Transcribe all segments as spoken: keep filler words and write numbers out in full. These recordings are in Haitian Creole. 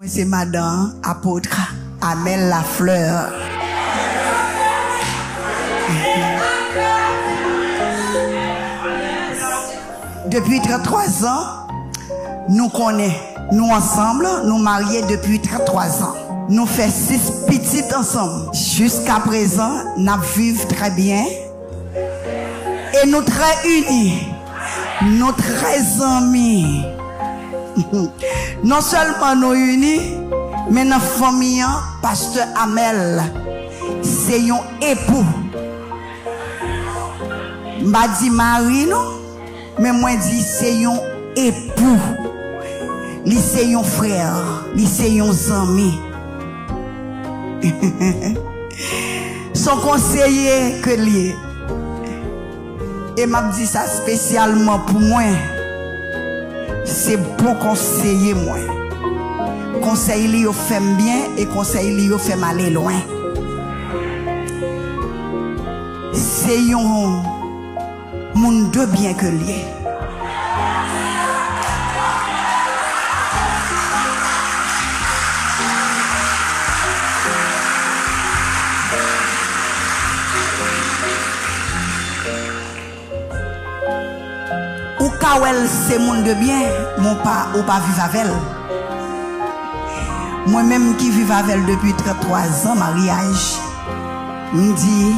Se madan apot Amel Lafleur. Depi trant twa zan, nou konnen, nou ansanm, nou marye depi trant twa zan. Nou fè sis pitit ansanm. Jiska prezan, n ap viv trè byen. E nou trè ini. Nou trè zanmi. Non sèlman nou ini, men nan fanmi an, Pastè Amel se yon epou. M pa di mari non, men mwen di se yon epou. Li se yon frè, li se yon zanmi. Se yon konseye ke l ye. E m ap di sa espesyalman pou mwen. Se bon konseye mwen. Konsèy li yo fè m byen e konsèy li yo fè m ale lwen. Se yon moun de byen ke l ye. Ou ka wè l se moun de byen, men w pa, ou pa viv avè l. Mwen menm ki viv avè l depi trant twa zan maryaj, m di,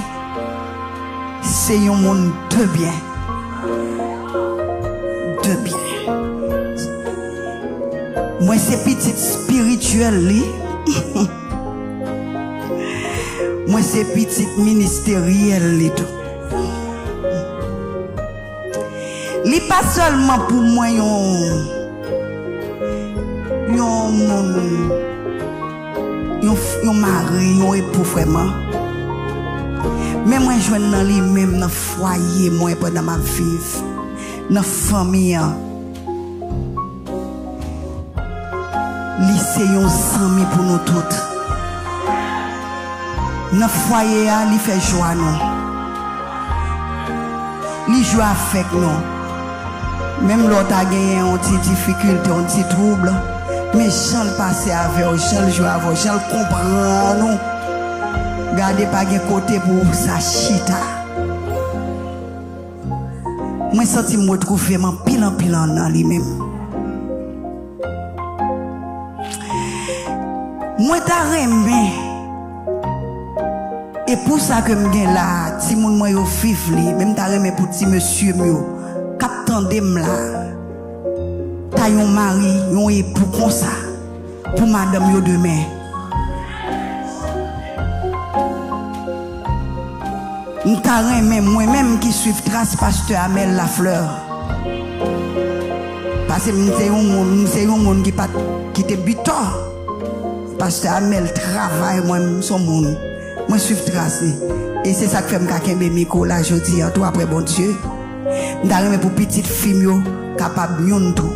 se yon moun de byen. De byen. Mwen se pitit espirityèl li. Mwen se pitit ministeryèl li tou. Li pa sèlman pou mwen yon, yon moun, yon, yon mari, yon epou vrèman. Men mwen jwenn nan li menm nan fwaye mwen pandan m ap viv, nan fanmi an. Li se yon zanmi pou nou tout. Nan fwaye a, li fè jwa nou. Li jwe avèk nou. Menm lè w ta genyen yon ti difikilte, yon ti twoub, men jan l pase avè w, jan l jwe avè w, jan l konprann ou. Gade, pa gen kote pou sa chita. Mwen santi m retwouve m anpil, anpil an, nan li menm. Mwen ta renmen, e pou sa ke m gen la, timoun mwen yo viv li, men m ta renmen pou ti mesye m yo k ap tande m la, ta yon mari, yon epou konsa pou madanm yo demen. M ta renmen, mwen menm ki swiv tras pastè Amel Lafleur. Paske m se yon moun, m se yon moun ki pa t, ki te bitò. Pastè Amel travay, mwen, m se yon moun. Mwen swiv tras li. E se sa k fè m ka kenbe mikwo la jodi a tou, apre Bondye. M ta renmen pou pitit fi m yo kapab youn tou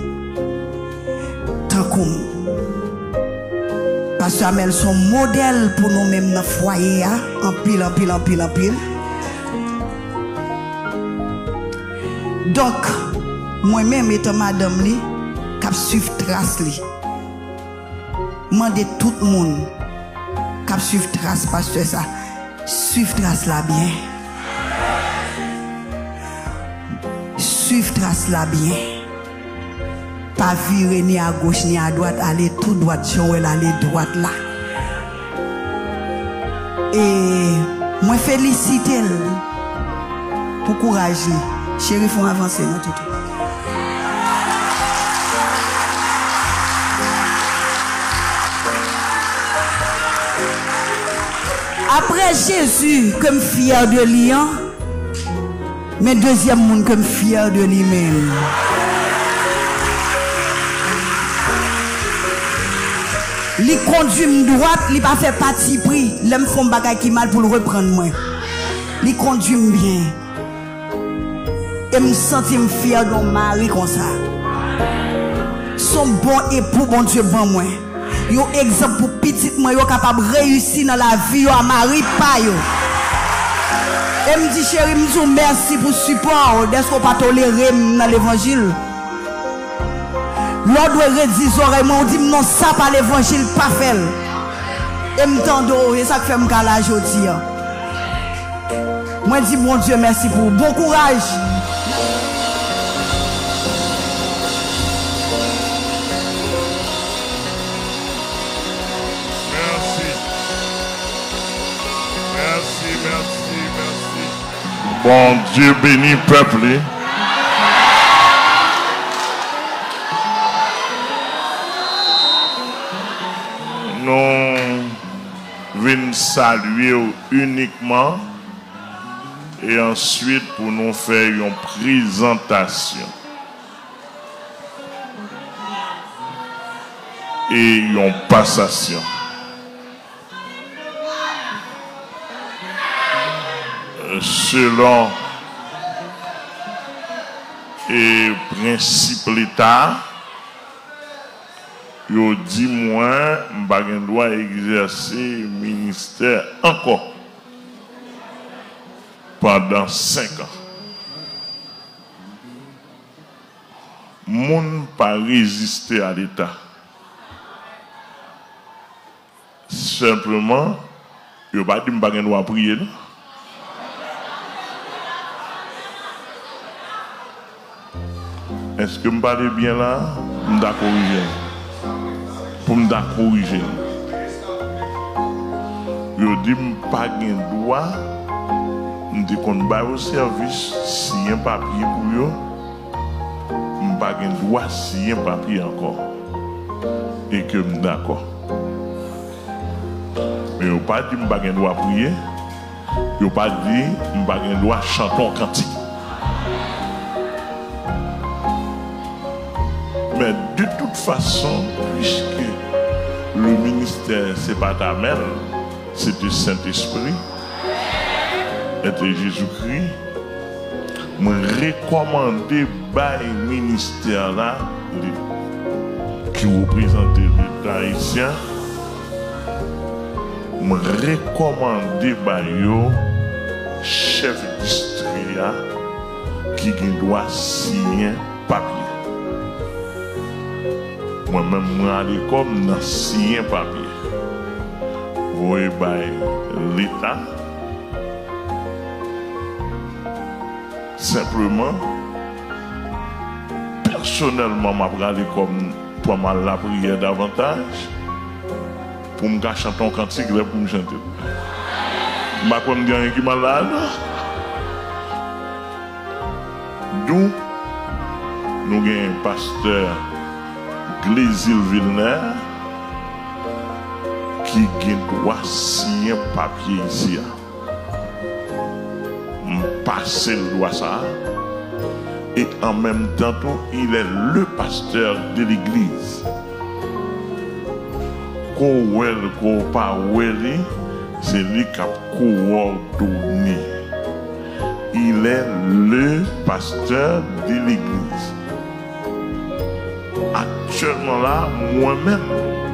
tankou m. Pastè Amel se yon modèl pou nou menm nan fwaye a, anpil, anpil, anpil, anpil. Donk, mwen menm etan madanm li, k ap swiv tras li, mande tout moun k ap swiv tras pastè sa, swiv tras la byen. Swiv tras la byen. Pa vire ni agoch ni adwat, ale tou dwat jan w wè l ale dwat la. E mwen felisite l pou kouraj li. Cheri, fè w avanse non, toutou. Apre Jezi ke m fyè de li an, men dezyèm moun ke m fyè de li menm. Li kondui m dwat, li pa fè patipri lè m fè yon bagay ki mal pou l reprann mwen. Li kondui m byen. E m santi m fyè de yon mari konsa. Se yon bon epou Bondye ban mwen. Yon egzanp pou pitit mwen yo kapab reyisi nan lavi yo a mari pa yo. E m di, cheri, m di w mèsi pou sipò w, dèske w pa tolere m nan levanjil. Lè w dwe redi zòrèy mwen, ou di m non, sa pa levanjil, pa fè l. E m tande w, e sa k fè m ka la jodi a. Mwen di Bondye mèsi pou ou. Bon kouraj! Mèsi. Mèsi, mèsi, mèsi. Bondye beni pèp li. Nou vin salye w inikman e answit pou nou fè yon prezantasyon e yon pasasyon. Selon e prensip Leta, yo di mwen m pa gen dwa egzèse ministè ankò pandan senk an. Moun pa reziste a Leta. Senpleman, yo pa di m pa gen dwa priye, non. Èske m pale byen la? M ta korije l. Pou m ta korije l. Yo di m pa gen dwa, m te konn ba yo sèvis, siyen papye pou yo, m pa gen dwa siyen papye ankò. E ke m dakò. Men yo pa di m pa gen dwa priye. Yo pa di m pa gen dwa chante yon kantik. Men de tout fason, puiske le ministè se pa Tamèl, se te Sentespri, e te Jezikri, mwen rekòmande bay ministè la, li, ki reprezante Leta ayisyen, mwen rekòmande ba yo chèf distri a ki gen dwa siyen papye. Mwen menm, mwen ale kò m nan siyen papye. Voye bay Leta. Senpleman, pèsonèlman, m ap rale kò m, pran m al lapriyè davantaj, pou m ka chante yon kantik lè pou m chante l. M pa kwè m gen anyen ki mal la a, non. Dou, nou gen pastè Glezil Vilnè ki gen dwa siyen papye isi a. M pase l dwa sa a. E an menm tan tou, il est le pasteur de l'église. Ko w wè l, ko w pa wè li, se li k ap kowòdone. Il est le pasteur de l'église. Aktyèlman la, mwen menm,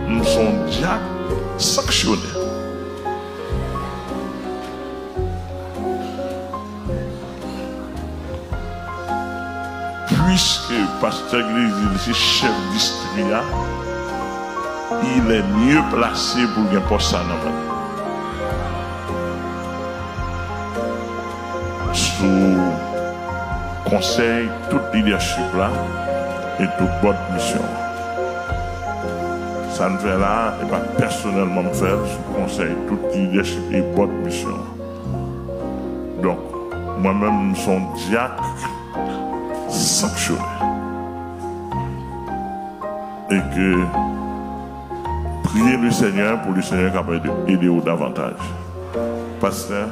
m se yon dyak sanksyonè. Puiske pastè Glezil se chèf distri a, il est mieux placé pou l gen pòs sa nan men l. Sou konsèy tout lidèchip la e tout bòd misyon an. Sa n fè la a, e pa pèsonèlman m fè l, sou konsèy tout lidèchip e bòd misyon an. Donk, mwen menm, m se yon dyak sanksyonè. E ke priye Lesenyè pou Lesenyè kapab ede, ede w davantaj. Pastè,